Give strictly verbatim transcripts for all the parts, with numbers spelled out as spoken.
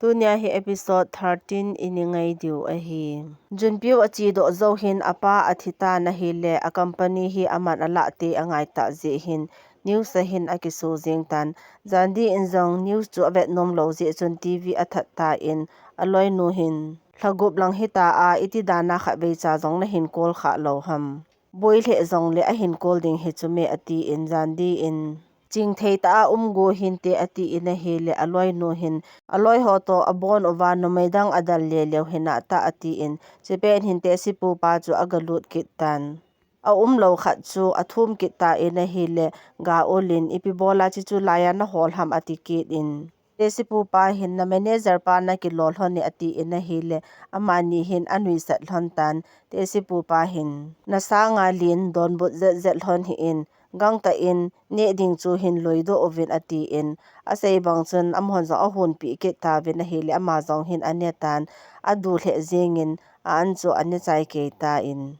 Tunia hi episode thirteen i ngai diu ahi. Junpyo a chedoh jou hin apa a thi tan ahile a company hi aman a lah te a ngai ta jeh hin news a hin a kiso jing tan. Jandi in jong news chu a vet nom lou jeh chun T V a that ta in a loinu hin lha gup lang hi ta a iti dan a khat vei cha jong na hin call kha lou ham. Boi lheh jong le a hin call ding hi chu me a ti in Jandi in ching thei ta a um go hin te a ti in ahile a loinu hin a loi ho to a bon uva numei dang a dal le leu hin a ta a ti in chipen hin te sipu pa chu a ga lut kit tan. A um lou khat chu a thum kit ta in ahile Ga Ul in ipi bola chi chu laiya na hol ham a ti kit in. Tesipu pa hin na manager pa na kilol lhon e a ti in ahile amani hin a nuisat lhon tan. Tesipu pa hin na sanga lin donbut zet zet lhon hi in gangtah in neh ding chu hin loidoh uvin a ti in a sei bang chun amahon jong a hunpi kit tauvin ahile ama jong hin a ne tan a du lheh jing in a an chu a ne chai kei ta in.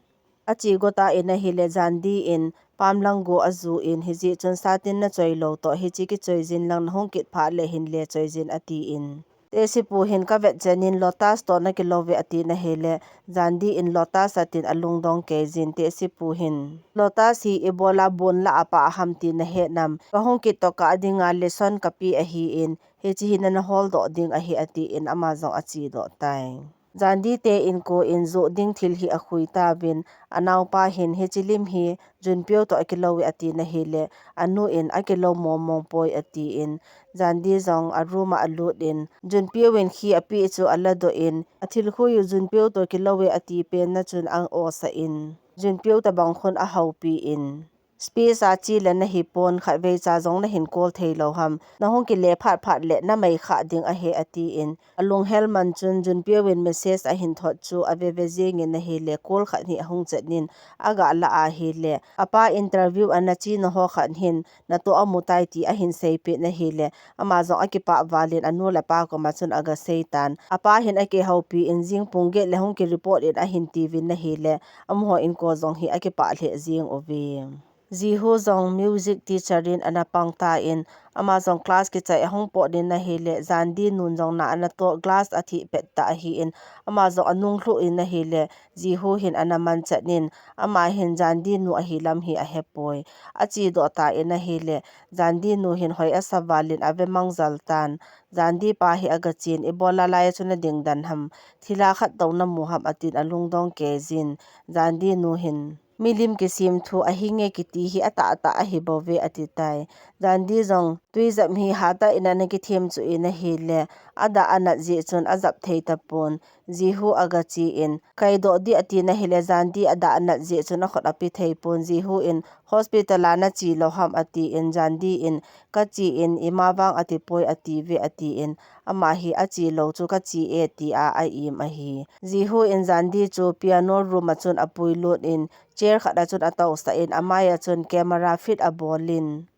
A che go ta in ahile Jandi in pam lang go a ju in hijeh chun satin na choi lou toh hichi kichoi jin lang na hung kit phat le hin le choi jin a ti in. Tesipu hin ka vet chen in Lotus toh na kilou ve a ti in ahile Jandi in Lotus a tin a lungdong kei jin Tesipu hin Lotus hi ibola bon la a pa a ham ti na he nam ka hung kit toh ka a dinga lesson ka pe ahi in hichi hi na na hol doh ding ahi a ti in ama jong a chedoh tai. Jandi te in ko in joh ding thil hi a khui tauvin, a naopa hin hichi lim hi Junpyo toh a kilou e a ti in ahile, a nu in a kilou mong mong poi a ti in, Jandi jong a room a a lut in, Junpyo in khi a pe chu a la doh in, a thil khui u Junpyo toh kilou e a ti pen na chun a aw sah in, Junpyo tabang khun a houpi in. Space a che le na hi pon khat vei cha jong na hin call thei lou ham. Na hung kile phat phat le na mai kha ding ahi a ti in. A lunghel man chun Junpyo in message a hin thot chu a ve ve jing in ahile call khat hi a hung chet in a ga la ahile. A pa interview a na che na ho khat hin na toh a mu tai ti a hin sei peh in ahile. Ama jong a kipah val in a nu le pa koma chun a ga sei tan. A pa hin a kihoupi in jing pung get le hung ki report in a hin ti vin ahile. Amaho in ko jong hi a kipah lheh jing uve. Jihu jong music teacher in ana pang ta in, ama jong class kichai ahung pot in ahile, Jandi nun jong na ana toh glass athi pet ta ahi in, ama jong anung lhu in ahile, Jihu hin ana man chet in, ama hin Jandi nu ahi lam hi ahe poi. A chedoh ta in ahile, Jandi nu hin hoi asa val in ave mang jal tan. Jandi pa hi aga chen, ibola lai a chun ading dan ham, thil a khat tou na mu ham atin alungdong kei jin. Jandi nu hin, milim kisem thu ahi nge kiti hi atah atah ahi bou ve, ati tai. Jandi jong, tui jep hi hatah in ana kithem chu in ahile, adah anat jeh chun ajap thei tapon. Jihu aga che in, kaidoh ding ati in ahile, Jandi adah anat jeh chun akhut api thei pon. Jihu in, hospital a na che lou ham ati in, Jandi in, ka che in, ima vang ati poi ati ve ati in, ama hi ache lou chu ka che e ti a a im ahi. Jihu in Jandi chu piano room a chun apui lut in, chair khat a chun atousah in, amai a chun camera fit abol in,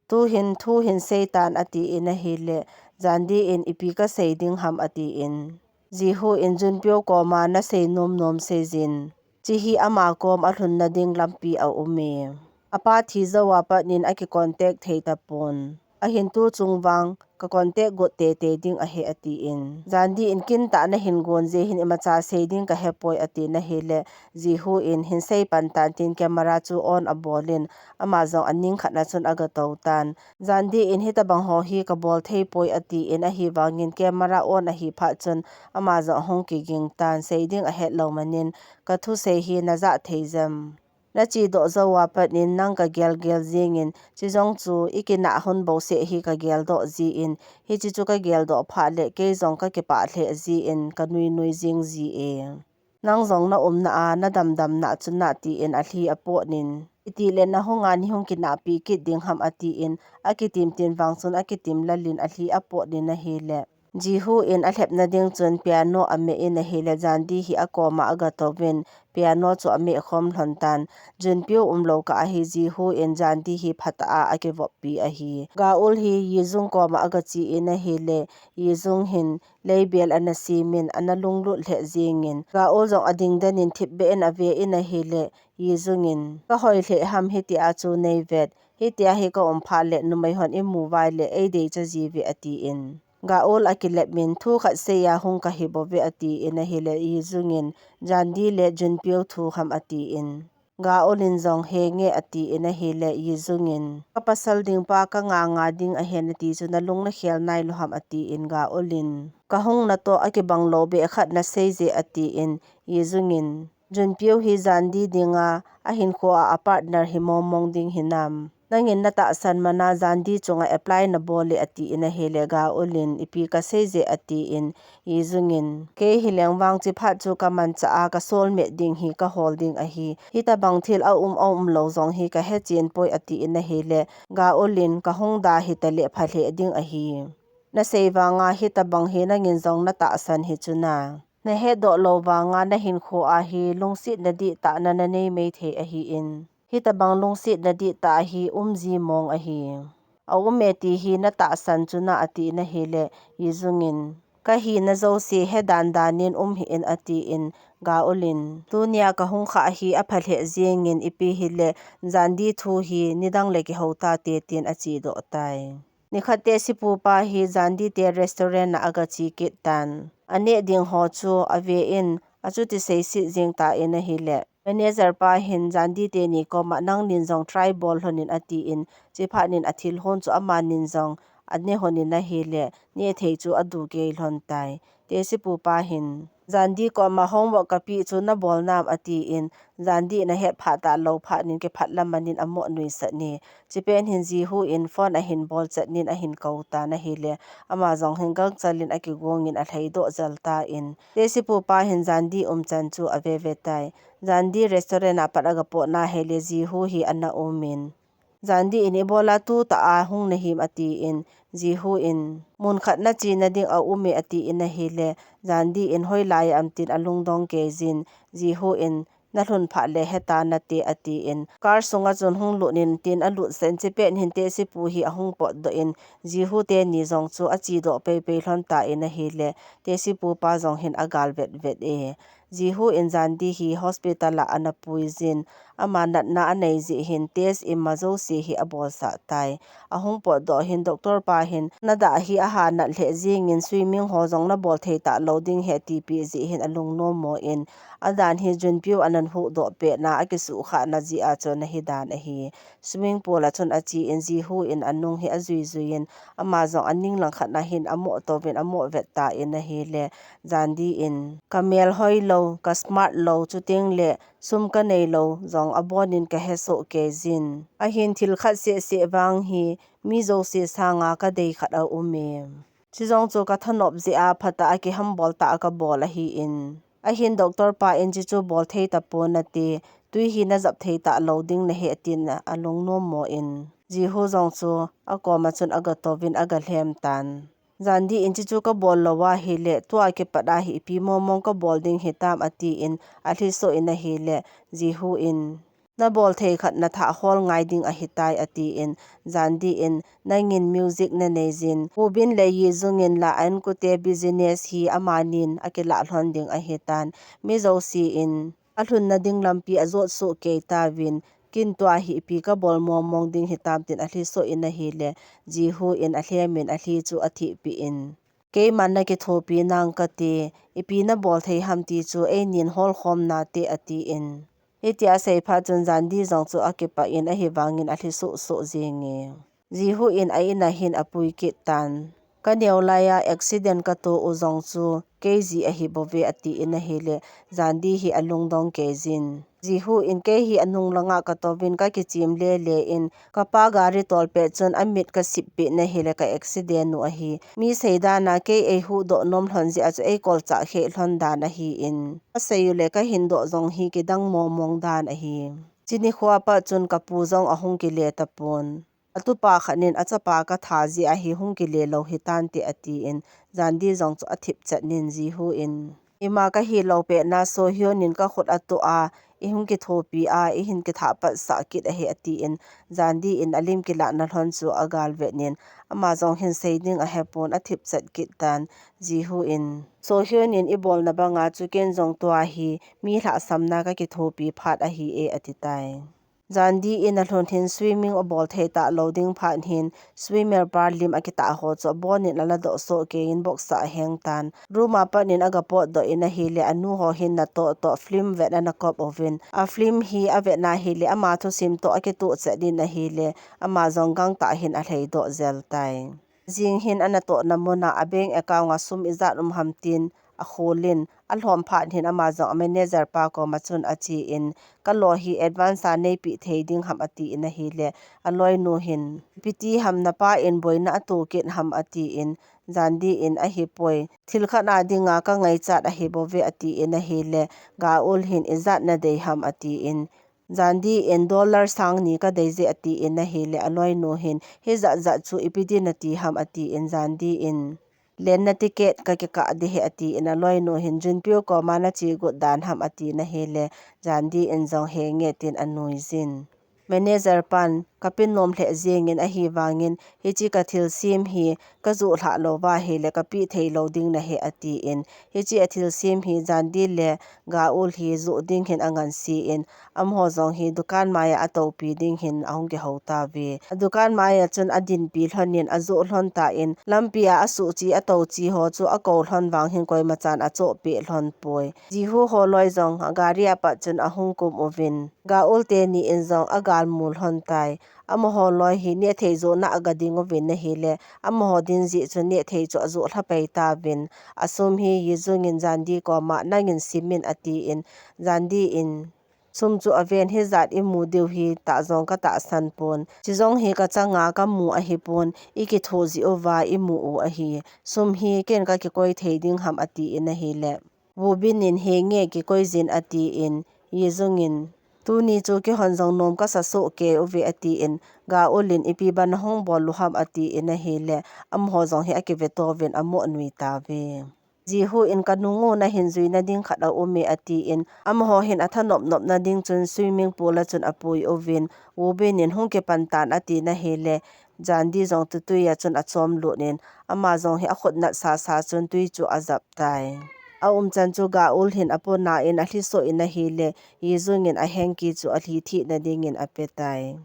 tu hin thu hin sei tan ati in ahile, Jandi in ipi ka sei ding ham ati in, Jihu in Junpyo koma na sei nom nom sei jin. Chi hi ama kom alhun na ding lampi a um e. Apa thi jou a pat in aki contact thei tapon. Ahin tu chung vang ka contact got tete ding ahi ati in. Jandi in kin tah na hin gon jeh hin imacha sei ding ka he poi ati in ahile, Jihu in hin sei pan tan tin camera chu on abol in, ama jong aning khat na chun aga tou tan. Jandi in hitabang ho hi ka bol thei poi ati in, ahi vang in camera on ahi phat chun ama jong ahung kiging tan, sei ding ahet lou man in, ka thusei hi na jah thei jem. Na chedoh jou a pat in nang ka gel gel jing in, chi jong chu i kinah hun bou seh hi ka gel doh ji in, hichi chu ka gel doh phat le kei jong ka kipah lheh ji in, ka nui nui jing ji e. Nang jong na umna a, na damdamna chu na ti in alhi apot in, iti le na hung a ni hung kinahpi kit ding ham ati in, akitim tin vang chun akitim lal in alhi apot in ahile. Jihu in alhep na ding chun piano ameh in ahile, Jandi hi akoma aga tou vin, piano chu ameh khom lhon tan. Junpyo um lou kah ahi, Jihu in Jandi hi phatah a akivoppi ahi. Gaul hi Yijung koma aga che in ahile, Yijung hin leibel ana sem in, ana lunglut lheh jing in. Gaul jong ading den in thipbeh in ave in ahile, Yijung in, ka hoi lheh ham hiti a chu nei vet. Hiti a hi ka um phat le, numei hon i mu vai le, ei dei cha ji ve ati in. Ga-eul akilep in, thu khat seiya hung kahi bouve atin ahile, Yi-jung in, Jandi le Jun-pyo thu ham atin. Ga-eul in jong henge atin ahile, Yi-jung in, ka pasal ding pa ka nganga ding ahi nati chu nalung nakhel nailou ham atin, Ga-eul in, ka hung natoh akibang lou beh khat nasei je atin, Yi-jung in, Jun-pyo hi Jandi dinga ahinkhoa a partner hi mongmong ding hinam? Nangin natahsan mana Jandi chunga apply nabol e atin ahile, Ga-eul in, ipi kasei je atin, Yi-jung in, kei hileng vang chiphat chu kamanchah a ka soulmate ding hi kahol ding ahi. Hitabang thil aum aum lou jong hi kahe chen poi atin ahile, Ga-eul in, ka hung da hitale phalheh ding ahi. Nasei vanga hitabang hi nangin jong natahsan hi chuna. Nahetdoh lou vanga nahinkhoa hi lungsetna dihtah na nanei maithei ahin. Hitabang lungsetna dihtah hi umji mong ahi. Aum e ti hi natahsan chuna atin ahile, Yi-jung in, ka hina jouse he dandan in um hih in atin, Ga-eul in, tunia ka hung khah hi aphalheh jengin ipi hile, Jandi thu hi nidang le kihou tate tin achedoh tai. Nikhat te sipu pa hi Jandi te restaurant a agache kit tan. Aneh ding ho chu ave in, achuti seiset jeng tan ahile, manager pa hin Jandi teni koma nangnin jong try bol lhon in atin, chiphat in athil hon chu amanin jong ane lhon in ahile, nehthei chu adu kei lhon tai. Te sipu pa hin, Jandi koma homework kapeh chu nabol nam atin, Jandi in ahet phat talou phat in kiphat lamanin amoh nuisat in. Chipet hin Ji-hoo in phone ahin bol chat in ahin kou tan ahile, ama jong hin gangchal in akigong in alhaidoh jel tan. Te sipu pa hin Jandi umchan chu ave ve tai. Jandi restaurant a pat agapoh na ahile Ji-hoo hi ana um in. Jandi in ibola tutah a hung nahim atin, Ji-hoo in, mun khat nachena ding aum e atin ahile, Jandi in hoilai a ham tin alungdong kei jin, Ji-hoo in, nalhun phat le heta nate atin, car sunga chun hung lut in tin alut sen chipet hin te sipu hi ahung potdoh in, Ji-hoo teni jong chu achedoh peipei lhon tan ahile, te sipu pa jong hin agal vetvet e. Ji-hoo in Jandi hi hospital a ana pui jin, ama natna anei jeh hin test ima jouse hi abolsah tai. Ahung potdoh hin doctor pa hin, nadah hi aha nat lheh jengin swimming ho jong nabol thei talou ding ahi atipeh jeh hin alungnom mo in, adan hi Jun-pyo ana huhdoh petna akisuhkhahna jeh a chu ana hidan ahi. Swimming pool a chun achen Ji-hoo in anung hi ajui jui in, ama jong aning langkhat na hin amoh touvin amoh vet tan ahile, Jandi in, ka mel hoilou, ka smart lou, chuteng le sum kanei lou jong abonin kahe soh kei jin. Ahin thil khat seh seh vang hi mi jouse sanga kadei khat aum e. Chujong chu kathanop jeh a phatah a kihambol tah a kabol ahin. Ahin doctor pa in chuchu bol thei tapon nate, tui hi najap thei talou ding ahi atin alungnom mo in. Ji-hoo jong chu akoma chun agatouvin agalhem tan. Jandi in chuchu kabol lou ahile, tua kipat a hi ipi mongmong kabol ding hitam atin alhisoh in ahile, Ji-hoo in, nabol thei khat nathah hol ngai ding ahitai atin, Jandi in, nangin music nanei jin, Woo-bin le Yi-jung in la a-inkote business hi amanin akilah lhon ding ahitan, mi jouse in alhunna ding lampi ajot soh kei tauvin, kin tua hi ipi kabol mongmong ding hitam tin alhisoh in ahile, Ji-hoo in alhem in alhi chu athehpeh in, keiman nakithopi nang kati, ipi nabol thei ham ti chu einin holkhom nate atin. Hitia asei phat chun Jandi jong chu akipah in ahivangin alhi sohsoh jenge. Ji-hoo in a-in a hin apui kit tan. Kaneo laiya accident katoh u jong chu kei jeh ahi bouve atin ahile, Jandi hi alungdong kei jin. Ji-hoo in kei hi anung langa katouvin kakichem lele in, kapa gari tol pet chun amit kasip peh in ahile ka accident u ahi. Mi seidan a kei eihuhdoh nom lhon jeh a chu eikolchah kheh lhon dan ahin. Asei u le kahin doh jong hi kidang mongmong dan ahi. Chuni khoa pat chun kapu jong ahung kile tapon. Atupa khat in achapa katha jeh a hi hung kile lou hitante atin, Jandi jong chu athip chat in Ji-hoo in, ima kahilou pet na Seo Hyun in kakhut atoh a, ihung kithopi a, ihin kithah patsah kit ahi atin, Jandi in alim kilahna lhon chu agal vet in, ama jong hin sei ding ahepon athip chat kit tan, Ji-hoo in, Seo Hyun in ibolna banga chu ken jong tua hi mi lhahsamna kakithopi phat ahi e ati tai. Jandi in alhun hin swimming abol thei talou ding phat hin swimmer pa lim akitah ho chu abonin aladoh soh keiyin box a aheng tan. Room a pat in agapotdoh in ahile anu ho hin natoh toh film vet ana kop uvin. A film hi avet na ahile ama thusim toh akituh chet in ahile ama jong gangtah hin alheidoh jel tai. Jing hin anatohna muna a bank account a sum ijat um ham tin akhol in, alhom phat hin ama jong a manager pa koma chun achen, kalo hi advance a neipeh thei ding ham atin ahile, aloinu hin, ipi ti ham napa in boina atoh kit ham atin, Jandi in ahipoi, thil khat a dinga kangaichat ahibouve atin ahile, Gaeul hin ijat nadei ham atin, Jandi in dollar sang ni kadei je atin ahile, aloinu hin, hijat jat chu ipi din nati ham atin, Jandi in, lenna ticket kakikah ding ahi atin, aloinu hin, Junpyo koma nache got dan ham atin ahile, Jandi in jong henge tin anuijin. Manager pan, kapeh nom lheh jengin ahivangin, hiche kathilsem hi kajoh lhah louva ahile kapeh thei lou ding nahi atin, hiche athilsem hi Jandi le Gaeul hi joh ding hin angansen, amaho jong hi dukan maiya atoupi ding hin ahung kihou tauve. Adukan maiya chun adinpi lhonin ajoh lhon tan, lampia asuhche atouche ho chu akou lhon vang hin koimachan achohpeh lhon poi. Jihu holoi jong agari a pat chun ahung kum uvin, Gaeul teni in jong agalmu lhon tai. Amaho loi hi nehthei johna agading uvin ahile, amaho ding jeh chun nehthei chu ajoh lha pai tauvin. Asum hi Yijung in Jandi koma, nangin simin atin, Jandi in, sum chu aven, hijat imu diu hi tah jong katahsan pon. Chujong hi kachanga kamu ahipon, ikithoh jeh uva imu u ahi. Sum hi ken kakikoi thei ding ham atin ahile, Woo Bin in, henge kikoi jin atin, Yijung in, tuni chu kihon jong nom kasa soh kei uve atin, Gaeul in, ipi ban nahung bol u ham atin ahile, amaho jong hi akiveto uvin amo nui tauve. Jihu in, kanung u nahin juina ding khat aume atin, amaho hin athanop nopna ding chun swimming pool a chun apui uvin, Woo Bin in, hung kipan tan atin ahile, Jandi jong tutui a chun achom lut in, ama jong hi akhut nat sasa chun tui chu ajap tai. Aumchan chu Gaeul hin apona in alhisoh in ahile, Yijung in a hanky chu alhi thehna dingin apetai.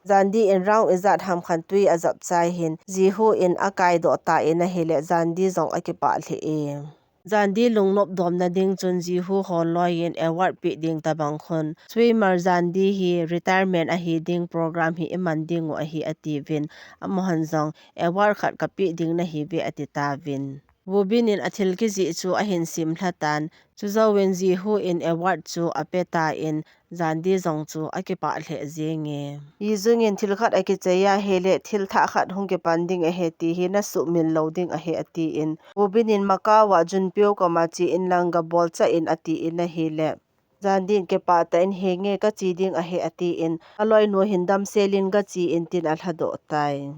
Jandi in round ijat ham khat tui ajap chai hin, Jihu in akaidoh tan ahile, Jandi jong akipah lheh e. Jandi lungnop domna ding chun Jihu holoi in award peh ding tabang khun, swimmer Jandi hi retirement ahi ding program hi iman ding u ahi atiuvin, amahon jong award khat kapeh ding nahiuve atitauvin. Woo Bin in athil kijih chu ahin sim lha tan, chujouvin Jihu in award chu apetan, Jandi jong chu akipah lheh jenge. Yijung in thil khat akichai ahile, thil thah khat hung kipan ding ahi ti hi nasuhmil lou ding ahi atin, Woo Bin in Macau a Junpyo koma chen lang gabol chan atin ahile, Jandi in kipah tah in, henge kache ding ahi atin, aloinu hin damsel in gachen tin alhadoh tai.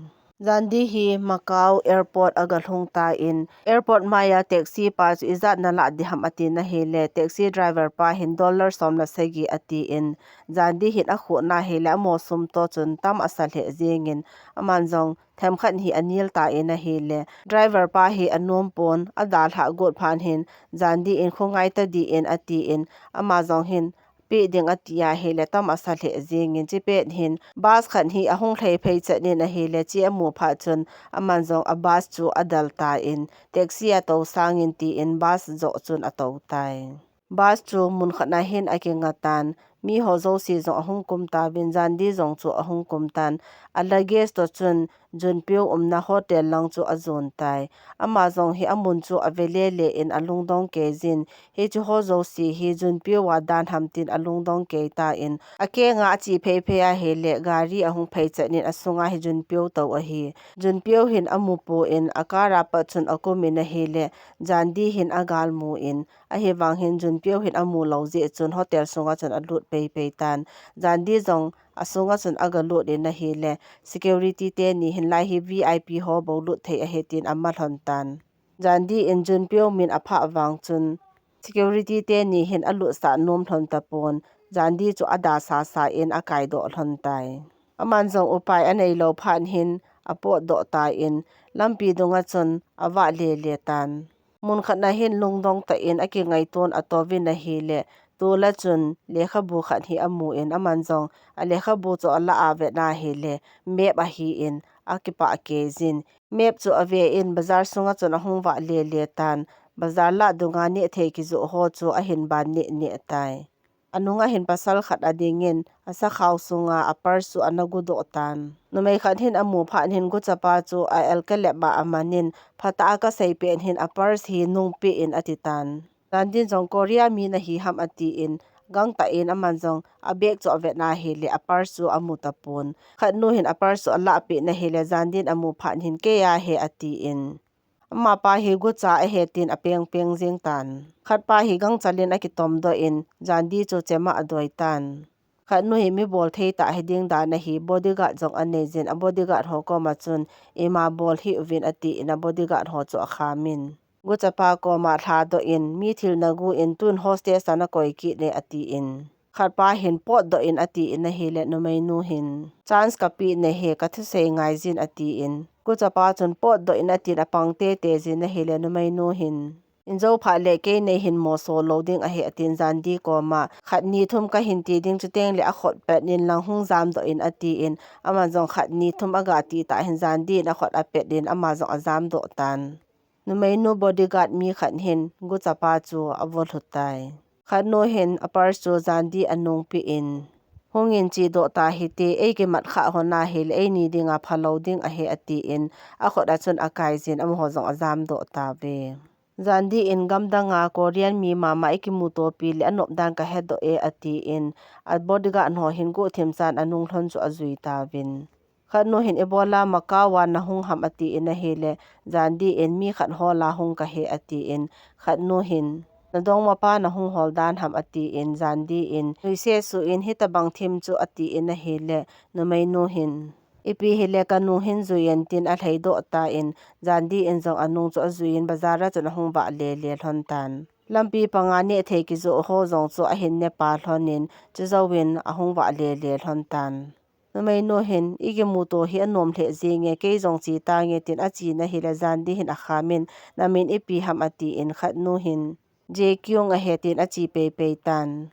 Jandi hi Macau airport agalhung tan, airport maiya taxi pa chu ijat nalah ding ham atin ahile, taxi driver pa hin dollar som le sagi atin, Jandi hin akhuhna ahile, amo sum toh chun tam asa lheh jengin, aman jong themkhat hi anel tan ahile, driver pa hi anom pon, adalhah got phat hin, Jandi in khongai tadin atin, ama jong hin peh ding ati ahile, tam asa lheh jengin, chupet hin bus khat hi ahung lhai phei chan ahile, che amu phat chun, aman jong a bus chu adal tan, taxi a tou sangin tin bus joh chun atou tai. Bus chu mun khat a hin akinga tan, miho jouse jong ahung kum tauvin, Jandi jong chu ahung kum tan, a luggage toh chun Junpyo umna hotel lang chu ajon tai. Ama jong hi amun chu ave lele in alungdong kei jin, hiche ho jouse hi Junpyo a dan ham tin alungdong kei tan, akenga ache phei phei ahile, gari ahung phei chan asunga hi Junpyo tou ahi. Junpyo hin amu pon, a car a pat chun akum in ahile, Jandi hin agalmu in, ahivang hin Junpyo hin amu lou jeh chun hotel sunga chun alut pei pei tan. Jandi jong asunga chun agalut in ahile, security teni hin lai hi V I P ho bou lut thei ahi tin ama lhon tan. Jandi in Junpyo min aphah vang chun, security teni hin alutsah nom lhon tapon, Jandi chu ada sasa in akaidoh lhon tai. Aman jong upai anei lou phat hin apotdoh tan, lampi dunga chun avah lele tan. Mun khat a hin lungdong tah in akingaito in atouvin ahile, Tol a chun lekhabu khat hi amu in aman jong alekhabu chu alah a avet na ahile map ahi in akipah kei jin. Map chu ave in bazar sunga chun ahung vah lele tan. Bazar lah dunga nehthei kijoh ho chu ahin ban neh neh tai. Anunga hin pasal khat ading in asakhao sunga apurse chu ana gudoh tan. Numei khat hin amu phat hin guchapa chu a alkalep a aman in, phatah a kasei pet hin apurse hi nungpeh in ati tan. Jandi in jong Korea mi nahi ham ati in, gangtah in aman jong abag chu avet na ahile apurse chu amu tapon. Khatnu hin apurse chu alah peh na ahile Jandi in amu phat hin kei a ahi ati in. Amapa hi gucha ahi tin apeng peng jing tan. Khatpa hi gangchal in akitom doh in Jandi chu chema adoi tan. Khatnu hi mi bolthei tah hiding dan ahi, bodyguard jong anei jin, a bodyguard ho koma chun ima bol hih uvin ati in a bodyguard ho chu akham in. Guchapa koma lhadoh in, mi thil nagu in tun hostage a nakoi kit e ati in. Khatpa hin potdoh in ati in ahile numeinu hin, chance kapeh nahi, kathusei ngai jin ati in. Guchapa chun potdoh in ati in apang tete jin ahile numeinu hin, injo phat le kei neihin moso lou ding ahi ati in Jandi koma, khat ni thum kahin ti ding chuteng le akhut pet in lang hung jamdoh in ati in, aman jong khat ni thum aga ti tah hin Jandi in akhut apet in ama jong ajamdoh tan. Numeinu bodyguard mi khat hin guchapa chu avo lhu tai. Khatnu hin apurse chu Jandi anungpeh in, hung in chedoh tahite, eikimat khah hon ahile eini dinga phalou ding ahi ati in, akhut a chun akai jin amaho jong ajamdoh tauve. Jandi in gamdanga Korean mi mama ikimutopi le anop dan kahedoh e ati in, a bodyguard ho hin guhthim chan anung lhon chu ajui tauvin. Khatnu hin ibola Macau a nahung ham ati in ahile, Jandi in mi khat hol a hung kahi ati in, khatnu hin nadongmapa nahung hol dan ham ati in, Jandi in nuisat suh in hitabang thim chu ati in ahile, numeinu hin, ipi hile kanung hin jui in tin alhaidoh tan, Jandi in jong anung chu ajui in bazar a chun ahung vah lele lhon tan. Lampi panga nehthei kijoh ho jong chu ahin nepa lhon in, chujouvin ahung vah lele lhon tan. Numeinu hin, ikimuto hi anom lheh jenge, kei jong che tange tin ache na ahile, Jandi hin akham in, namin ipi ham ati in, khatnu hin, Jae Kyung ahi tin ache peipei tan.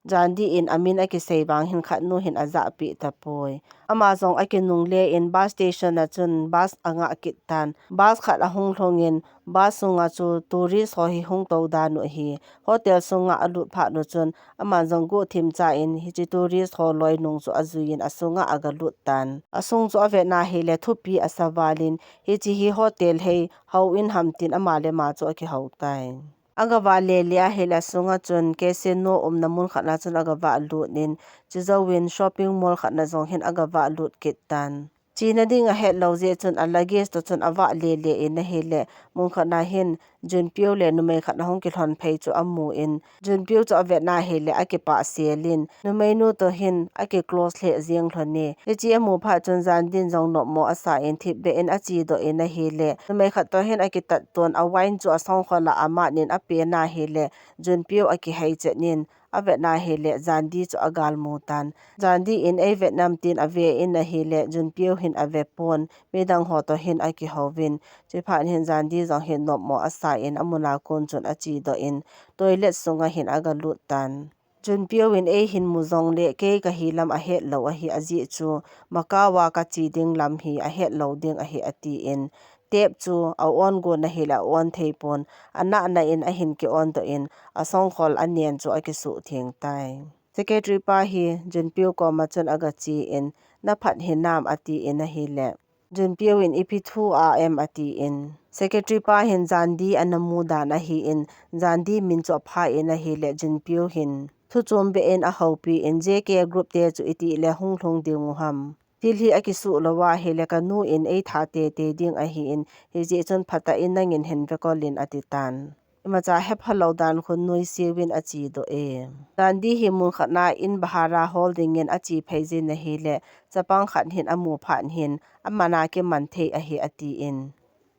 Jandi in amin akisei vang hin khatnu hin ajahpeh tapoi. Ama jong akinungle in bus station a chun bus angah kit tan. Bus khat ahung lhung in bus sunga chu tourist ho hi hung tou dan u ahi. Hotel sunga alut phat u chun aman jong guhthim cha in hiche tourist ho loinung chu ajui in asunga agalut tan. Asung chu avet na ahile thupi asa val in hiche hi hotel hei hou in ham tin ama le ama chu akihou tai. Agavah lele ahile asunga chun casino umna mun khat na chun agavah lut in, chujouvin shopping mall khat na jong hin agavah lut kit tan. Chena ding ahet lou jeh chun a luggage toh chun avah lele in ahile, mun khat na hin Junpyo le numei khat na hung kilhon phei chu amu in, Junpyo chu avet na ahile akipah sel in, numeinu toh hin aki close lheh jeng lhon e. Hiche amu phat chun Jandi in jong nopmo asa in thipbeh in achedoh in ahile, numei khat toh hin akitat ton a wine chu asongkhol a amat in ape na ahile, Junpyo akihei chet in avet na ahile, Jandi chu agalmu tan. Jandi in eivet nam tin ave in ahile, Junpyo hin ave pon, midang ho toh hin akihouvin. Chuphat hin Jandi jong hin nopmo asa in amun a kon chun achedoh in toilet sunga hin agalut tan. Junpyo in eihin mu jongle kei kahi lam ahet lou ahi, ajeh chu Macau a kache ding lam hi ahet lou ding ahi ati in, tap chu a on gon ahile a on thei pon, anah nah in ahin ki on doh in, asongkhol anen chu akisuh theng tai. Secretary pa hi Junpyo koma chun agache in, naphat hinam ati in ahile, Junpyo in ipi thu a em ati in, secretary pa hin Jandi ana mu dan ahi in, Jandi min chu apha in ahile, Junpyo hin thu chom beh in ahoupi in, J K group te chu itih le hung lhung ding u ham. Thil hi akisuh lou ahile kanu in eitha tete ding ahi in, hijeh chun phatah in nangin hin vekol in ati tan. Imacha hepha lou dan khun nuisat in achedoh e. Jandi hi mun khat na in bhara hol ding in ache phei jin ahile, chapang khat hin amu phat hin, aman a kiman thei ahi ati in,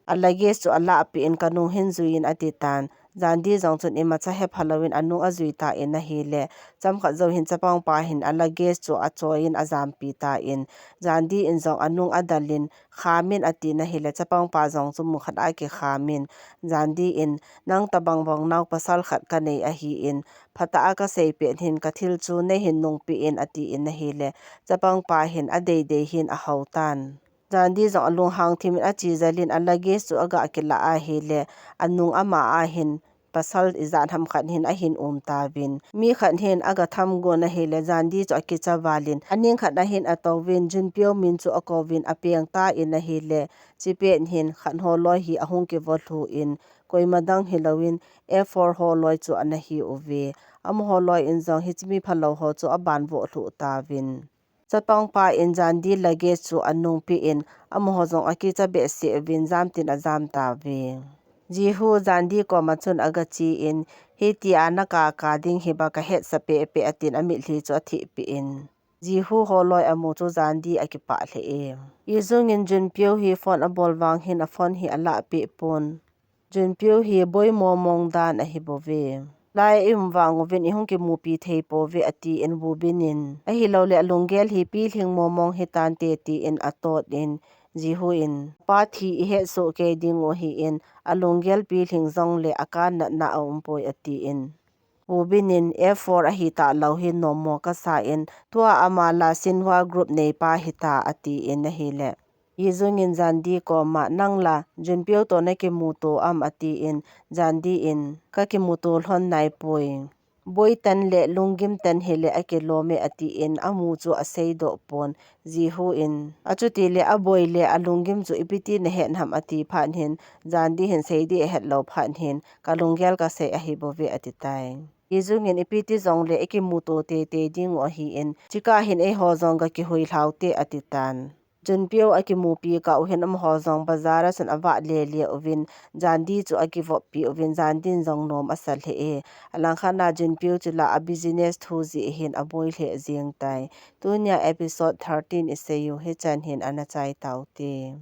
a luggage chu alah peh in kanung hin jui in ati tan. Jandi jong chun imacha hepha louvin anung ajui tan ahile, chomkhat jou hin chapangpa hin a luggage chu achoiyin ajampi tan, Jandi in jong anung adalin, "Khamin," atin ahile, chapangpa jong chu mun khat a akikhamin, Jandi in, "Nang tabang bang nao pasal khat kanei ahin, phatah a kasei pet hin kathil chu neihin nungpeh in," atin ahile, chapangpa hin adeidei hin ahou tan. Jandi jong alunghang thimin achejalin a luggage chu aga kilah ahile, anung ama a hin pasal ijat ham khat hin ahin um tauvin. Mi khat hin aga thamgon ahile, Jandi chu akicha valin, aning khat a hin atouvin, Junpyo min chu akouvin, apeng tan ahile, chipet hin khat holoi hi ahung kivolhu in, koima dang hilouvin, F four holoi chu ana hiuve. Amaho loi in jong hiche mi phalou ho chu aban volhu tauvin. Chapangpa in Jandi luggage chu anungpeh in, amaho jong akicha behseh uvin, jamtin ajam tauve. Jihu Jandi koma chun aga chen, "Hitia nakaka ding hiba kahetsah pehpeh," atin amitlhi chu athehpeh in, Jihu holoi amu chu Jandi akipah lheh e. Yijung in Junpyo hi phone abol vang hin aphone hi alahpeh pon. Junpyo hi boi momong dan ahibouve. "Lai a i-um vang uvin ihung kimupi thei pouve," atin Woo Bin in, "Ahilouleh alunggel hi pilhing momong hitante," tin atot in, Jihu in, "Pa thi ihetsoh kei ding u ahin, alunggel pilhing jongleh akan natna aumpoi," atin. Woo Bin in, "F four ahi talou hi nommo kasa in, tua ama la Shinhwa group neipa hita," atin ahile, Yijung in Jandi koma, "Nang la Junpyo toh nakimuto am?" atin, Jandi in, "Kakimuto lhon naipoi. Boi tan le lunggim tan hileh akilom e," atin, amu chu aseidoh pon. Jihu in, "Achutileh aboi le alunggim chu ipi ti nahet ham?" ati phat hin, Jandi hin seiding ahetlou phat hin, "Kalunggel kasei ahibouve," ati tai. Yijung in, "Ipi ti jongleh ikimuto teitei ding u ahin, chukah hin eiho jong gakihui lhau te," ati tan. Junpyo akimupi kah u hin amaho jong bazar a chun avah lele uvin, Jandi chu akivoppi uvin, Jandi in jong nom asa lheh e. Alangkhat a Junpyo chu la a business thu jeh hin aboi lheh jeng tai. Tunia episode thirteen isei u hichan hin ana chai taute.